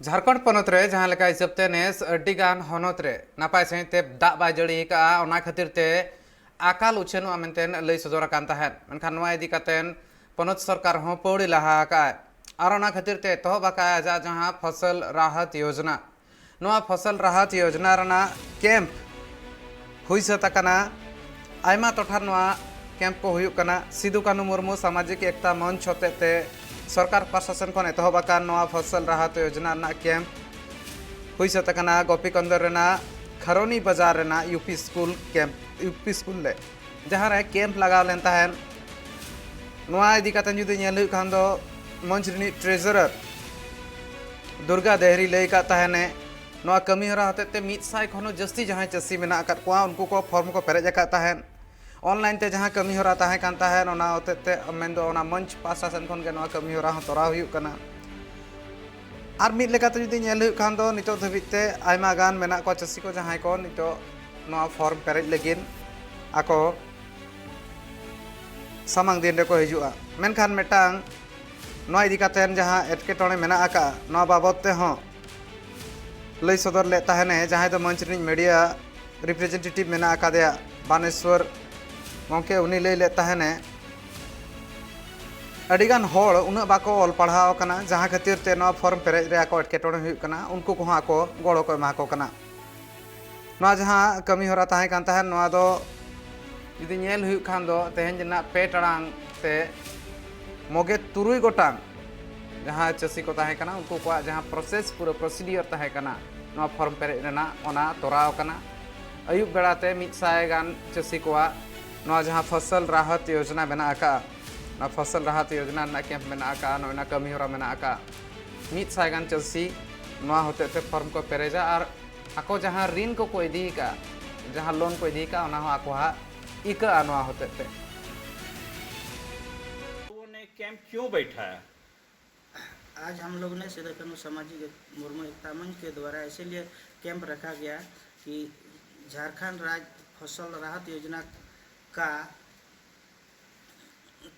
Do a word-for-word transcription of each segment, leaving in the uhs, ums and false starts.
ᱡᱷᱟᱲᱠᱷᱚᱸᱰ ᱯᱚᱱᱚᱛ ᱨᱮ ᱡᱟᱦᱟᱸ ᱞᱮᱠᱟ ᱦᱤᱥᱟᱹᱵ ᱛᱮ ᱱᱮᱥ ᱟᱹᱰᱤ ᱜᱟᱱ ᱦᱚᱱᱚᱛ ᱨᱮ ᱱᱟᱯᱟᱭ ᱥᱟᱺᱦᱤᱡ ᱛᱮ ᱫᱟᱜ ᱵᱟᱭ ᱡᱟᱹᱲᱤ ᱟᱠᱟᱫᱼᱟ, ᱚᱱᱟ ᱠᱷᱟᱹᱛᱤᱨ ᱛᱮ ᱟᱠᱟᱞ ᱩᱪᱷᱟᱹᱱᱚᱜᱼᱟ ᱢᱮᱱᱛᱮ ᱞᱟᱹᱭ ᱥᱚᱫᱚᱨ ᱟᱠᱟᱱ ᱛᱟᱦᱮᱸᱫ᱾ ᱢᱮᱱᱠᱷᱟᱱ ᱱᱚᱣᱟ ᱤᱫᱤ ᱠᱟᱛᱮ ᱯᱚᱱᱚᱛ ᱥᱚᱨᱠᱟᱨ ᱦᱚᱸ ᱯᱟᱹᱣᱲᱤ ᱞᱟᱦᱟ ᱟᱠᱟᱫᱼᱟᱭ ᱟᱨ ᱚᱱᱟ ᱠᱷᱟᱹᱛᱤᱨ ᱛᱮ ᱮᱛᱚᱦᱚᱵ ᱟᱠᱟᱫᱼᱟᱭ ᱟᱡᱟᱜ ᱡᱟᱦᱟᱸ ᱯᱷᱚᱥᱚᱞ ᱨᱟᱦᱟᱛ ᱭᱳᱡᱽᱱᱟ᱾ ᱱᱚᱣᱟ ᱯᱷᱚᱥᱚᱞ ᱨᱟᱦᱟᱛ ᱭᱳᱡᱽᱱᱟ ᱨᱮᱱᱟᱜ ᱠᱮᱢᱯ ᱦᱩᱭ ᱥᱟᱹᱛ ᱟᱠᱟᱱᱟ᱾ ᱟᱭᱢᱟ ᱴᱚᱴᱷᱟ ᱨᱮ ᱱᱚᱣᱟ ᱠᱮᱢᱯ ᱠᱚ ᱦᱩᱭᱩᱜ ᱠᱟᱱᱟ᱾ ᱥᱤᱫᱩ ᱠᱟᱹᱱᱦᱩ ᱢᱩᱨᱢᱩ ᱥᱟᱢᱟᱡᱤᱠ ᱮᱠᱛᱟ ᱢᱚᱧᱪ ᱦᱚᱛᱮᱡ ᱛᱮ ᱥᱚᱨᱠᱟᱨ ᱯᱨᱚᱥᱟᱥᱚᱱ ᱠᱷᱚᱱ ᱮᱛᱚᱦᱚᱵ ᱟᱠᱟᱱ ᱱᱚᱣᱟ ᱯᱷᱚᱥᱚᱞ ᱨᱟᱦᱟᱛ ᱭᱳᱡᱽᱱᱟ ᱨᱮᱱᱟᱜ ᱠᱮᱢᱯ ᱦᱩᱭ ᱥᱟᱹᱛ ᱟᱠᱟᱱᱟ ᱜᱳᱯᱤᱠᱚᱱᱫᱚ ᱨᱮᱱᱟᱜ ᱠᱷᱟᱨᱚᱱᱤ ᱵᱟᱡᱟᱨ ᱨᱮᱱᱟᱜ U P school camp, U P school ᱨᱮ, ᱡᱟᱦᱟᱸ ᱨᱮ ᱠᱮᱢᱯ ᱞᱟᱜᱟᱣ ᱞᱮᱱ ᱛᱟᱦᱮᱸᱫ᱾ ᱱᱚᱣᱟ ᱤᱫᱤ ᱠᱟᱛᱮ ᱡᱩᱫᱤ ᱧᱮᱞ ᱦᱩᱭᱩᱜ ᱠᱷᱟᱱ ᱫᱚ ᱢᱚᱧᱪ ᱨᱤᱱᱤᱡ ᱴᱨᱮᱡᱟᱨᱟᱨ ᱫᱩᱨᱜᱟ ᱫᱮᱦᱨᱤ ᱞᱟᱹᱭ ᱟᱠᱟᱫ ᱛᱟᱦᱮᱱᱮ, ᱱᱚᱣᱟ ᱠᱟᱹᱢᱤ ᱦᱚᱨᱟ ᱦᱚᱛᱮᱡ ᱛᱮ ᱢᱤᱫ ᱥᱟᱭ ᱠᱷᱚᱱ ᱦᱚᱸ ᱡᱟᱹᱥᱛᱤ ᱡᱟᱦᱟᱸᱭ ᱪᱟᱹᱥᱤ ᱢᱮᱱᱟᱜ ᱟᱠᱟᱫ ᱠᱚᱣᱟ, ᱩᱱᱠᱩ ᱠᱚ ᱯᱷᱚᱨᱢ ᱠᱚ ᱯᱮᱨᱮᱡ ᱟᱠᱟᱫ ᱛᱟᱦᱮᱸᱫ᱾ ᱚᱱᱞᱟᱭᱤᱱ ᱛᱮ ᱡᱟᱦᱟᱸ ᱠᱟᱹᱢᱤ ᱦᱚᱨᱟ ᱛᱟᱦᱮᱸ ᱠᱟᱱ ᱛᱟᱦᱮᱸᱫ, ᱚᱱᱟ ᱦᱚᱛᱮᱡ ᱛᱮ ᱢᱮᱱᱫᱚ ᱚᱱᱟ ᱢᱚᱧᱪ ᱯᱟᱦᱴᱟ ᱥᱮᱱ ᱠᱷᱚᱱ ᱜᱮ ᱱᱚᱣᱟ ᱠᱟᱹᱢᱤ ᱦᱚᱨᱟ ᱦᱚᱸ ᱛᱚᱨᱟᱣ ᱦᱩᱭᱩᱜ ᱠᱟᱱᱟ᱾ ᱟᱨ ᱢᱤᱫ ᱞᱮᱠᱟᱛᱮ ᱡᱩᱫᱤ ᱧᱮᱞ ᱦᱩᱭᱩᱜ ᱠᱷᱟᱱ ᱫᱚ, ᱱᱤᱛᱚᱜ ᱫᱷᱟᱹᱵᱤᱡ ᱛᱮ ᱟᱭᱢᱟ ᱜᱟᱱ ᱢᱮᱱᱟᱜ ᱠᱚᱣᱟ ᱪᱟᱹᱥᱤ ᱠᱚ, ᱡᱟᱦᱟᱸᱭ ᱠᱚ ᱱᱤᱛᱚᱜ ᱱᱚᱣᱟ ᱯᱷᱚᱨᱢ ᱯᱮᱨᱮᱡ ᱞᱟᱹᱜᱤᱫ ᱟᱠᱚ ᱥᱟᱢᱟᱝ ᱫᱤᱱ ᱨᱮᱠᱚ ᱦᱤᱡᱩᱜᱼᱟ᱾ ᱢᱮᱱᱠᱷᱟᱱ ᱢᱤᱫᱴᱟᱝ ᱱᱚᱣᱟ ᱤᱫᱤ ᱠᱟᱛᱮ ᱡᱟᱦᱟᱸ ᱮᱴᱠᱮᱴᱚᱬᱮ ᱢᱮᱱᱟᱜ ᱟᱠᱟᱫᱼᱟ, ᱱᱚᱣᱟ ᱵᱟᱵᱚᱫ ᱛᱮᱦᱚᱸ ᱞᱟᱹᱭ ᱥᱚᱫᱚᱨ ᱞᱮᱫ ᱛᱟᱦᱮᱱᱮ ᱡᱟᱦᱟᱸᱭ ᱫᱚ ᱢᱚᱧᱪ ᱨᱤᱱᱤᱡ ᱢᱤᱰᱤᱭᱟ ᱨᱤᱯᱨᱮᱡᱮᱱᱴᱮᱴᱤᱵᱷ ᱢᱮᱱᱟᱜ ᱟᱠᱟᱫᱮᱭᱟ ᱵᱟᱱᱮᱥᱣᱚᱨ ᱜᱚᱢᱠᱮ, ᱩᱱᱤ ᱞᱟᱹᱭ ᱞᱮᱫ ᱛᱟᱦᱮᱱᱮ ᱟᱹᱰᱤᱜᱟᱱ ᱦᱚᱲ ᱩᱱᱟᱹᱜ ᱵᱟᱠᱚ ᱚᱞ ᱯᱟᱲᱦᱟᱣ ᱟᱠᱟᱱᱟ, ᱡᱟᱦᱟᱸ ᱠᱷᱟᱹᱛᱤᱨ ᱛᱮ ᱱᱚᱣᱟ ᱯᱷᱚᱨᱢ ᱯᱮᱨᱮᱡ ᱨᱮ ᱟᱠᱚ ᱮᱴᱠᱮᱴᱚᱬᱮ ᱦᱩᱭᱩᱜ ᱠᱟᱱᱟ, ᱩᱱᱠᱩ ᱠᱚᱦᱚᱸ ᱟᱠᱚ ᱜᱚᱲᱚ ᱠᱚ ᱮᱢᱟ ᱠᱚ ᱠᱟᱱᱟ᱾ ᱱᱚᱣᱟ ᱡᱟᱦᱟᱸ ᱠᱟᱹᱢᱤ ᱦᱚᱨᱟ ᱛᱟᱦᱮᱸ ᱠᱟᱱ ᱛᱟᱦᱮᱸᱫ, ᱱᱚᱣᱟ ᱫᱚ ᱡᱩᱫᱤ ᱧᱮᱞ ᱦᱩᱭᱩᱜ ᱠᱷᱟᱱ ᱫᱚ ᱛᱮᱦᱮᱧ ᱨᱮᱱᱟᱜ ᱯᱮ ᱴᱟᱲᱟᱝ ᱛᱮ ᱢᱚᱜᱮ ᱛᱩᱨᱩᱭ ᱜᱚᱴᱟᱝ ᱡᱟᱦᱟᱸ ᱪᱟᱹᱥᱤ ᱠᱚ ᱛᱟᱦᱮᱸ ᱠᱟᱱᱟ, ᱩᱱᱠᱩ ᱠᱚᱣᱟᱜ ᱡᱟᱦᱟᱸ ᱯᱨᱚᱥᱮᱥ, ᱯᱩᱨᱟᱹ ᱯᱨᱚᱥᱤᱰᱤᱭᱚᱨ ᱛᱟᱦᱮᱸ ᱠᱟᱱᱟ ᱱᱚᱣᱟ ᱯᱷᱚᱨᱢ ᱯᱮᱨᱮᱡ ᱨᱮᱱᱟᱜ, ᱚᱱᱟ ᱛᱚᱨᱟᱣ ᱠᱟᱱᱟ᱾ ᱟᱹᱭᱩᱵ ᱵᱮᱲᱟ ᱛᱮ ᱢᱤᱫ ᱥᱟᱭ ᱜᱟᱱ ᱪᱟᱹᱥᱤ ᱠᱚᱣᱟᱜ ᱱᱚᱣᱟ ᱡᱟᱦᱟᱸ ᱯᱷᱚᱥᱚᱞ ᱨᱟᱦᱟᱛ ᱭᱳᱡᱽᱱᱟ ᱢᱮᱱᱟᱜ ᱟᱠᱟᱫᱼᱟ, ᱱᱚᱣᱟ ᱯᱷᱚᱥᱚᱞ ᱨᱟᱦᱟᱛ ᱭᱳᱡᱽᱱᱟ ᱨᱮᱱᱟᱜ ᱠᱮᱢᱯ ᱢᱮᱱᱟᱜ ᱟᱠᱟᱫᱼᱟ, ᱱᱚᱜᱼᱚᱭ ᱱᱚᱣᱟ ᱠᱟᱹᱢᱤ ᱦᱚᱨᱟ ᱢᱮᱱᱟᱜ ᱟᱠᱟᱫᱼᱟ᱾ ᱢᱤᱫ ᱥᱟᱭ ᱜᱟᱱ ᱪᱟᱹᱥᱤ ᱱᱚᱣᱟ ᱦᱚᱛᱮᱡ ᱛᱮ ᱯᱷᱚᱨᱢ ᱠᱚ ᱯᱮᱨᱮᱡᱟ ᱟᱨ ᱟᱠᱚ ᱡᱟᱦᱟᱸ ᱨᱤᱱ ᱠᱚᱠᱚ ᱤᱫᱤ ᱟᱠᱟᱫᱼᱟ, ᱡᱟᱦᱟᱸ ᱞᱳᱱ ᱠᱚ ᱤᱫᱤ ᱟᱠᱟᱫᱼᱟ, ᱚᱱᱟ ᱦᱚᱸ ᱟᱠᱚᱣᱟᱜ ᱤᱠᱟᱹᱜᱼᱟ ᱱᱚᱣᱟ ᱦᱚᱛᱮᱡ ᱛᱮ᱾ लोगों ने कैंप क्यों बैठाया? आज हम लोग ने सिद्धू कानू सामाजिक एक-, मुर्मू एकता मंच के द्वारा इसीलिए कैंप रखा गया कि झारखंड राज्य फसल राहत योजना का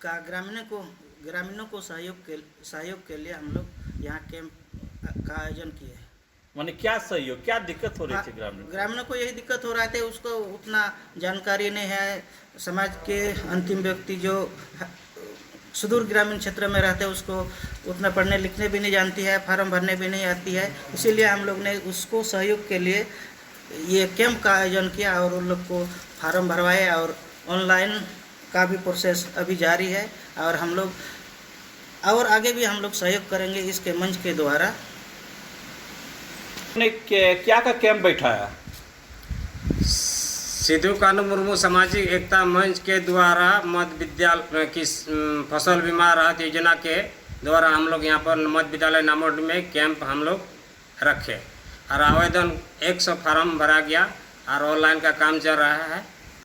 का ग्रामीणों को ग्रामीणों को सहयोग के सहयोग के लिए हम लोग यहाँ कैंप का आयोजन किए हैं। माने क्या सहयोग, क्या दिक्कत हो रही थी ग्रामीण? ग्रामीणों को यही दिक्कत हो रहा है, उसको उतना जानकारी नहीं है। समाज के अंतिम व्यक्ति जो सुदूर ग्रामीण क्षेत्र में रहते हैं, उसको उतना पढ़ने लिखने भी नहीं जानती है, फॉर्म भरने भी नहीं आती है। इसीलिए हम लोग ने उसको सहयोग के लिए ये कैंप का आयोजन किया और उन लोग को फॉर्म भरवाए और ऑनलाइन का भी प्रोसेस अभी जारी है और हम लोग और आगे भी हम लोग सहयोग करेंगे इसके मंच के द्वारा। ने क्या, क्या का कैंप बैठाया? सिद्धू कानू मुर्मू सामाजिक एकता मंच के द्वारा मध्य विद्यालय किस उम, फसल बीमा राहत योजना के द्वारा हम लोग यहाँ पर मध्य विद्यालय नामोड में कैंप हम लोग रखे और आवेदन एक सौ फार्म भरा गया और ऑनलाइन का काम चल रहा है।